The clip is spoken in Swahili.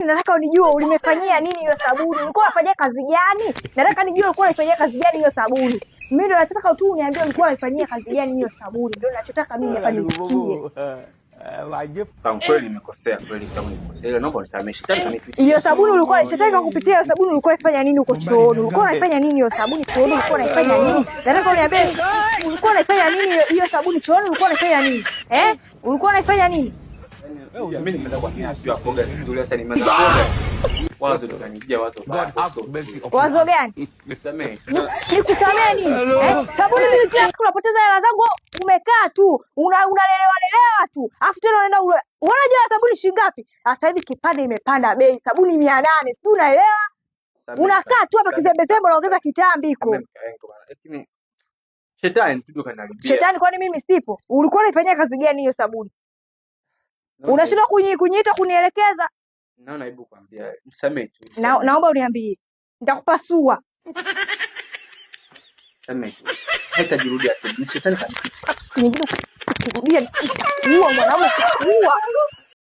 Nataka unijue ulimefanyia nini hiyo sabuni. Ulikuwa unafanyia kazi gani? Nataka nijue ulikuwa unaifanyia kazi gani hiyo sabuni. Mimi ndo nataka tu uniambie ulikuwa unaifanyia kazi gani hiyo sabuni. Ndio nachotaka mimi hapa nisikie. Kama kweli nimekosea kweli, kama nimekosea, ila naomba unisamehe. Shetani kanipitia. Hiyo sabuni ulikuwa shetani kakupitia hiyo sabuni ulikuwa unaifanya nini huko chooni? Ulikuwa unaifanya nini hiyo sabuni chooni? Ulikuwa unaifanya nini? Nataka uniambie ulikuwa unaifanya nini hiyo sabuni chooni? Ulikuwa unaifanya nini? Eh? Ulikuwa unaifanya nini? Mimi nimeanza kwa nia sio ya kuoga vizuri, sasa nimeanza kuoga. Wazo ndo kanijia wazo God baya. have So, mercy upon Wazo gani? nisamehe. Nikusamee nini? Eh? Sabuni mimi kila siku napoteza hela zangu, umekaa tu unalelewa lelewa tu, afu tena unaenda ule. Unajua sabuni shilingi ngapi? Sasa hivi kipande imepanda bei, sabuni 800, sijui unaelewa? Samehe. Unakaa tu hapa kizembezembe, unaongeza kitambiko. Samehe mke wangu bana. Lakini shetani tu ndo kaniharibia. Shetani, kwani mimi sipo? Ulikuwa unaifanyia kazi gani hiyo sabuni? Unashindwa kunyiita kunielekeza? Naona aibu kuambia. Nisamehe tu. Na, Nisamehe. naomba uniambie, nitakupasua. Nisamehe tu. Haitajirudia tena. Ni shetani kanipitia. Siku nyingine ukirudia nitakuua mwanaume, nitakuua.